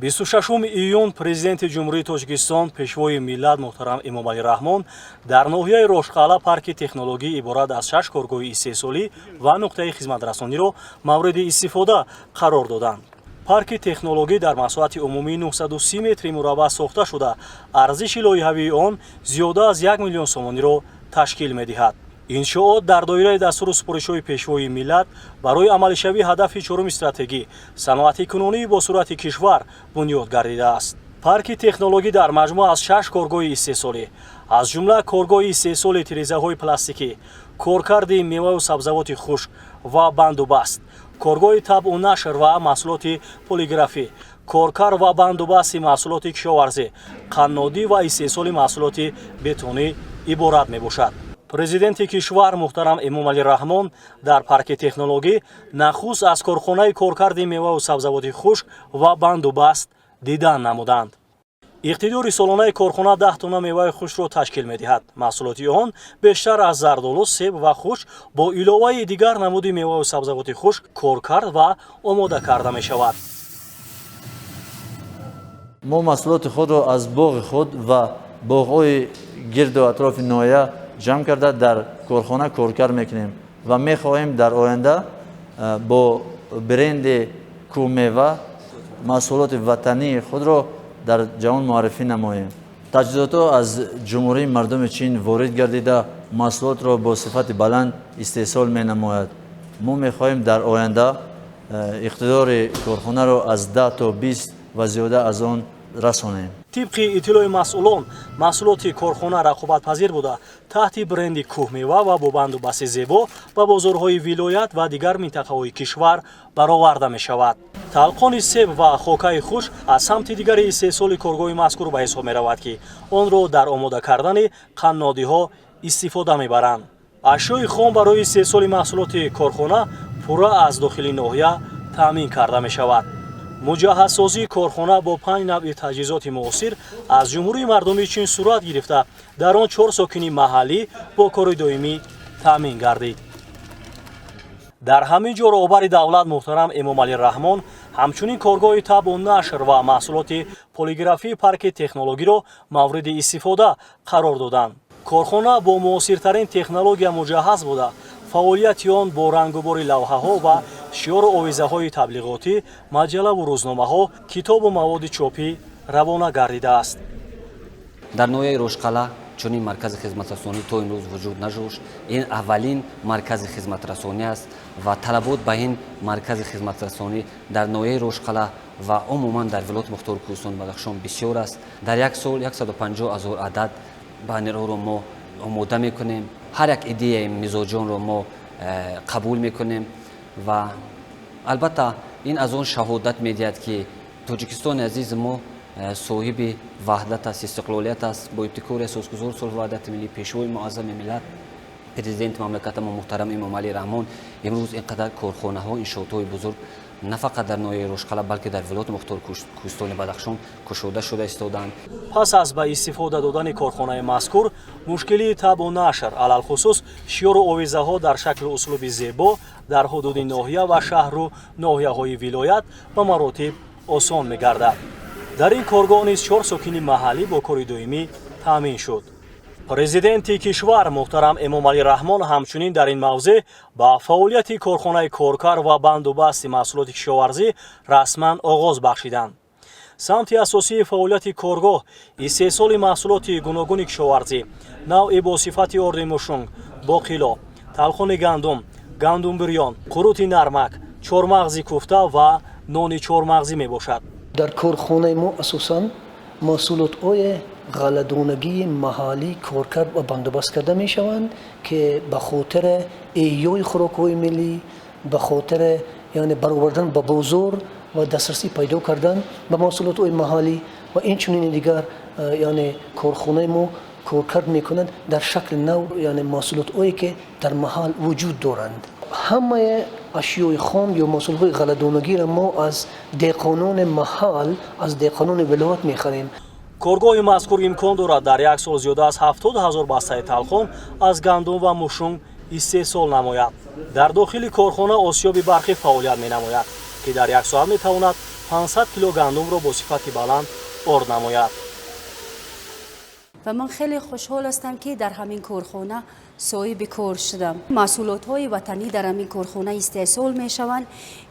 26 июн Президенти Ҷумҳурии Тоҷикистон, Пешвои миллат муҳтарам Эмомалӣ Раҳмон дар ноҳияи Рошқалъа парки технологӣ иборат аз шаш коргоҳи истеҳсолӣ ва нуқтаи хизматрасониро мавриди истифода қарор доданд. Парки технологӣ дар масоҳати умумии 930 метри мураббаъ сохта шуда, арзиши лоиҳавии он зиёда аз 1 миллион сомониро ташкил медиҳад. Иншоот дар доираи дастуру супоришҳои Пешвои миллат барои амалишавии ҳадафи чоруми стратегӣ, саноатикунонии босуръати кишвар, бунёд гардидааст. Парки технологӣ дар маҷмӯъ аз шаш коргоҳи истеҳсолӣ, аз ҷумла коргоҳи истеҳсоли тирезаҳои пластикӣ, коркарди меваю сабзавоти хушк ва бандубаст, коргоҳи табъу нашр ва маҳсулоти полиграфӣ, коркард ва бандубасти маҳсулоти кишоварзӣ, қаннодӣ ва истеҳсоли маҳсулоти бетонӣ иборат мебошад. Президенти кишвар муҳтарам Эмомалӣ Раҳмон дар парки технологӣ нахуст аз корхонаи коркарди меваю сабзавоти хушк ва бандубаст дидан намуданд. Иқтидори солонаи корхона 10 тонна меваи хушкро ташкил медиҳад. Маҳсулоти он бештар аз зардолу, себ ва хушк бо иловаи дигар намуди меваю сабзавоти хушк коркард ва омода карда мешавад. Мо маҳсулоти худро аз боғи худ ва боғҳои гирду атрофи ноҳия ҷамъ карда, дар корхона коркард мекунем ва мехоҳем дар оянда бо бренди Кӯҳмева маҳсулоти ватании худро дар ҷаҳон муаррифӣ намоем. Таҷҳизотҳо аз Ҷумҳурии Мардуми Чин ворид гардида, маҳсулотро бо сифати баланд истеҳсол менамояд. Мо мехоҳем дар оянда иқтидори корхонаро аз 10 то 20 ва зиёда аз он расонем. Тибқи иттилои масъулон, маҳсулоти корхона рақобатпазир буда, таҳти бренди Кӯҳмева ва бо бандубасти зебо ба бозорҳои вилоят ва дигар минтақаҳои кишвар бароварда мешавад. Талқони себ ва хокаи хушк аз самти дигари истеҳсоли коргоҳи мазкур ба ҳисоб меравад, ки онро дар омода кардани қаннодиҳо истифода мебаранд. Ашёи хом барои истеҳсоли маҳсулоти корхона пурра аз дохили ноҳия таъмин карда мешавад. Муҷаҳҳазсозии корхона бо панҷ навъи таҷҳизоти муосир аз Ҷумҳурии Мардумии Чин сурат гирифта, дар он чор сокини маҳаллӣ бо кори доимӣ таъмин гардид. Дар ҳамин ҷо роҳбари давлат муҳтарам Эмомалӣ Раҳмон ҳамчунин коргоҳи табъу нашр ва маҳсулоти полиграфии парки технологиро мавриди истифода қарор доданд. Корхона бо муосиртарин технология муҷаҳҳаз буда, фаъолияти он бо рангубори лавҳаҳо ва шиёру овезаҳои таблиғотӣ, маҷаллаву рӯзномаҳо, китобу маводи чопӣ равона гардидааст. Дар ноҳияи Рошқалъа чунин маркази хизматрасонӣ то имрӯз вуҷуд надошт. Ин аввалин маркази хизматрасонӣ аст ва талабот ба ин маркази хизматрасонӣ дар ноҳияи Рошқалъа ва умуман дар Вилояти Мухтори Кӯҳистони Бадахшон бисёр аст. Дар як сол 150 ҳазор адад баннерҳоро мо омода мекунем. Ҳар як идеяи мизоҷонро мо қабул мекунем ва албатта ин аз он шаҳодат медиҳад, ки Тоҷикистони азизи мо соҳиби ваҳдат аст, истиқлолият аст. Бо ибтикори Асосгузори сулҳу ваҳдати миллӣ, Пешвои муаззами миллат, Президенти мамлакатамо муҳтарам Эмомалӣ Раҳмон имрӯз ин қадар корхонаҳо, иншоотҳои бузург на фақат дар ноҳияи Рошқалъа, балки дар Вилояти Мухтори Кӯҳистони Бадахшон кушода шуда истодаанд. Пас аз ба истифода додани корхонаи мазкур, мушкилии табъу нашр, алалхусус шиёру овезаҳо дар шаклу услуби зебо дар ҳудуди ноҳия ва шаҳру ноҳияҳои вилоят ба маротиб осон мегардад. Дар ин коргоҳ низ чор сокини маҳаллӣ бо кори доимӣ таъмин шуд. Президенти кишвар муҳтарам Эмомалӣ Раҳмон ҳамчунин дар ин мавзеъ ба фаъолияти корхонаи коркард ва бандубасти маҳсулоти кишоварзӣ расман оғоз бахшиданд. Самти асосии фаъолияти коргоҳ истеҳсоли маҳсулоти гуногуни кишоварзӣ, навъи бо сифати орди мушунг, боқило, талхони гандум, гандумбирён, қурути нармак, чормағзи куфта ва нони чормағзӣ мебошад. Дар корхонаи мо асосан маҳсулотҳои ғалладонагии маҳаллӣ коркард ва бандубаст карда мешаванд, ки ба хотири эҳёи хӯрокҳои миллӣ, ба хотири яъне баровардан ба бозор ва дастрасӣ пайдо кардан ба маҳсулотҳои маҳаллӣ ва инчунини дигар, яъне корхонаи мо коркард мекунад дар шакли нав, яъне маҳсулотҳое ки дар маҳал вуҷуд доранд. Ҳамаи ашёи хом ё маҳсулотҳои ғалладонагиро мо аз деҳқонони маҳал, аз деҳқонони вилоят мехарем. Коргоҳи мазкур имкон дорад дар як сол зиёда аз 70 000 бастаи талхон аз гандум ва мушунг истеҳсол намояд. Дар дохили корхона осиёби барқӣ фаъолият менамояд, ки дар як соат метавонад 500 кило гандумро бо сифати баланд орд намояд. Ва ман хеле хушҳол ҳастам, ки дар ҳамин корхона соҳиби кор шудам. Маҳсулотҳои ватанӣ дар ҳамин корхона истеҳсол мешаванд.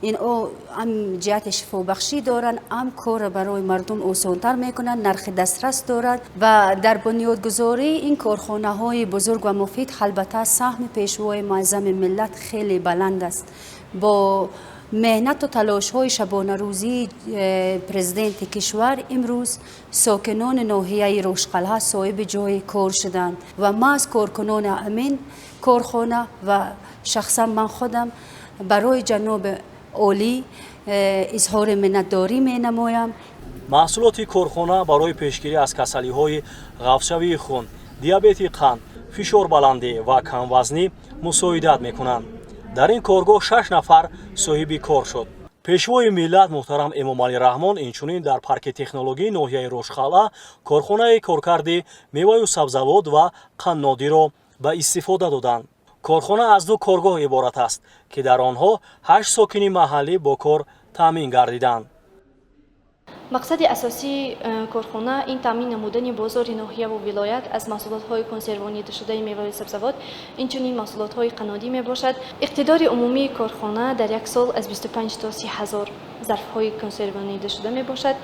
Инҳо ҳам ҷиҳати шифобахшӣ доранд, ҳам корро барои мардум осонтар мекунанд, нархи дастрас доранд. Ва дар бунёдгузории ин корхонаҳои бузург ва муфид, албатта, саҳми Пешвои муаззами миллат хеле баланд аст. Бо меҳнату талошҳои шабонарӯзии президенти кишвар имрӯз сокинони ноҳияи Рошқалъа соҳиби ҷои кор шуданд ва маҳз коркунони ҳамин корхона ва шахсан ман худам барои ҷаноби олӣ изҳори миннатдорӣ менамоям. Маҳсулоти корхона барои пешгирӣ аз касалиҳои ғафзшавии хун, диабети қанд, фишорбаландӣ ва камвазнӣ мусоидат мекунанд. Дар ин коргоҳ шаш нафар соҳиби кор шуд. Пешвои миллат муҳтарам Эмомалӣ Раҳмон инчунин дар парки технологии ноҳияи Рошқалъа корхонаи коркарди меваю сабзавот ва қаннодиро ба истифода доданд. Корхона аз ду коргоҳ иборат аст, ки дар онҳо ҳашт сокини маҳаллӣ бо кор таъмин гардиданд. Мақсади асосии корхона ин таъмин намудани бозори ноҳияву вилоят аз маҳсулотҳои консервонидашудаи меваю сабзавот, инчунин маҳсулотҳои қаннодӣ мебошад. Иқтидори умумии корхона дар як сол аз 25 то 30 ҳазор зарфҳои консервонидашуда мебошад.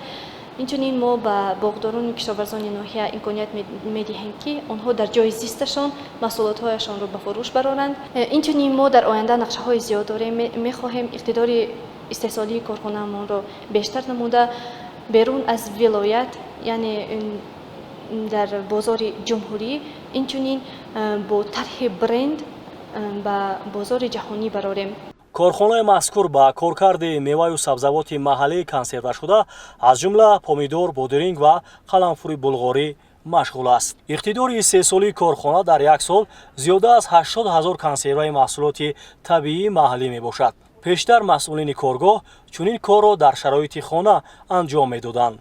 Инчунин мо ба боғдорону кишоварзони ноҳия имконият медиҳем, ки онҳо дар ҷои зисташон маҳсулотҳояшонро ба фурӯш бароранд. Инчунин мо дар оянда нақшаҳои зиёд дорем. Мехоҳем иқтидори истеҳсолии корхонаамонро бештар намуда, берун аз вилоят, яъне дар бозори ҷумҳурӣ, инчунин бо тарҳи бренд ба бозори ҷаҳонӣ барорем. Корхонаи мазкур ба коркарди меваю сабзавоти маҳаллии консервашуда, аз ҷумла помидор, бодиринг ва қаламфури булғорӣ машғул аст. Иқтидори истеҳсолии корхона дар як сол зиёда аз 80 ҳазор консерваи маҳсулоти табиии маҳаллӣ мебошад. Пештар масъулини коргоҳ чунин корро дар шароити хона анҷом медоданд.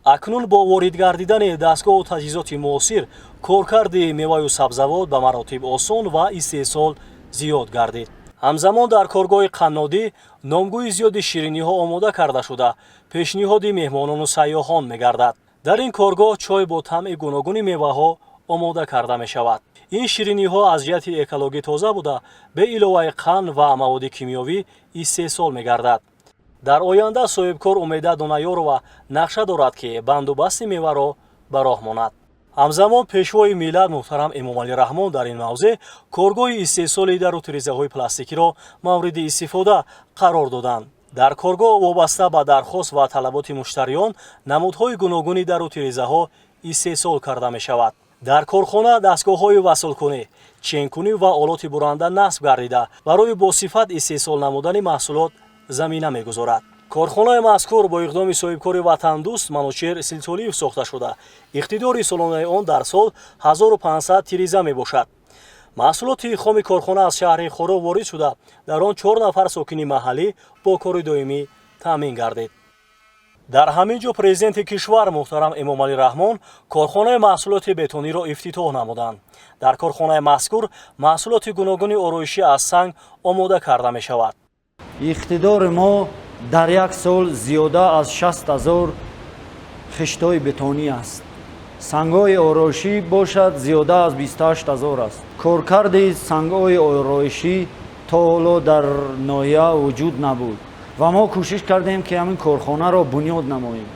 Акнун бо ворид гардидани дастгоҳу таҷҳизоти муосир коркарди меваю сабзавот ба маротиб осон ва истеҳсол зиёд гардид. Ҳамзамон дар коргоҳи қаннодӣ номгӯи зиёди шириниҳо омода карда шуда, пешниҳоди меҳмонону сайёҳон мегардад. Дар ин коргоҳ чой бо таъми гуногуни меваҳо омода карда мешавад. Ин шириниҳо аз ҷиҳати экологӣ тоза буда, бе иловаи қанд ва маводи кимиёвӣ истеҳсол мегардад. Дар оянда соҳибкор Умеда Донаёрова нақша дорад, ки бандубасти меваро ба роҳ монад. Ҳамзамон Пешвои миллат муҳтарам Эмомалӣ Раҳмон дар ин мавзеъ коргоҳи истеҳсоли дару тирезаҳои пластикиро мавриди истифода қарор доданд. Дар коргоҳ вобаста ба дархост ва талаботи муштариён намудҳои гуногуни дару тирезаҳо истеҳсол карда мешавад. Дар корхона дастгоҳҳои васлкунӣ, ченкунӣ ва олоти буранда насб гардида, барои босифат истеҳсол намудани маҳсулот замина мегузорад. Корхонаи мазкур бо иқдоми соҳибкори ватандӯст Манучер Силтолиев сохта шуда, иқтидори солонаи он дар сол 1500 тиреза мебошад. Маҳсулоти хоми корхона аз шаҳри Хоруғ ворид шуда, дар он чор нафар сокини маҳаллӣ бо кори доимӣ таъмин гардид. Дар ҳамин ҷо президенти кишвар муҳтарам Эмомалӣ Раҳмон корхонаи маҳсулоти бетониро ифтитоҳ намуданд. Дар корхонаи мазкур маҳсулоти гуногуни ороишӣ аз санг омода карда мешавад. Иқтидори мо дар як сол зиёда аз 60 ҳазор хиштҳои бетонӣ аст. Сангҳои ороишӣ бошад, зиёда аз 28 ҳазор аст. Коркарди сангҳои ороишӣ то ҳоло дар ноҳия вуҷуд набуд ва мо кӯшиш кардем, ки ҳамин корхонаро бунёд намоем.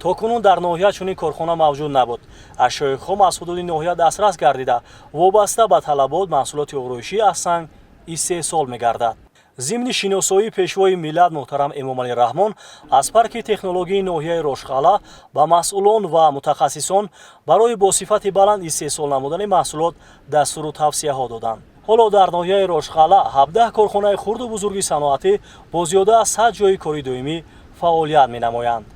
То кунун дар ноҳия чунин корхона мавҷуд набуд. Ашёи хом аз ҳудуди ноҳия дастрас гардида, вобаста ба талабот маҳсулоти ороишӣ аз санг истеҳсол мегардад. Зимни шиносоии Пешвои миллат муҳтарам Эмомалӣ Раҳмон аз парки технологии ноҳияи Рошқалъа ба масъулон ва мутахассисон барои бо сифати баланд истеҳсол намудани маҳсулот дастуру тавсияҳо доданд. Ҳоло дар ноҳияи Рошқалъа 17 корхонаи хурду бузурги саноатӣ бо зиёда аз 100 ҷойи кори доимӣ фаъолият менамоянд.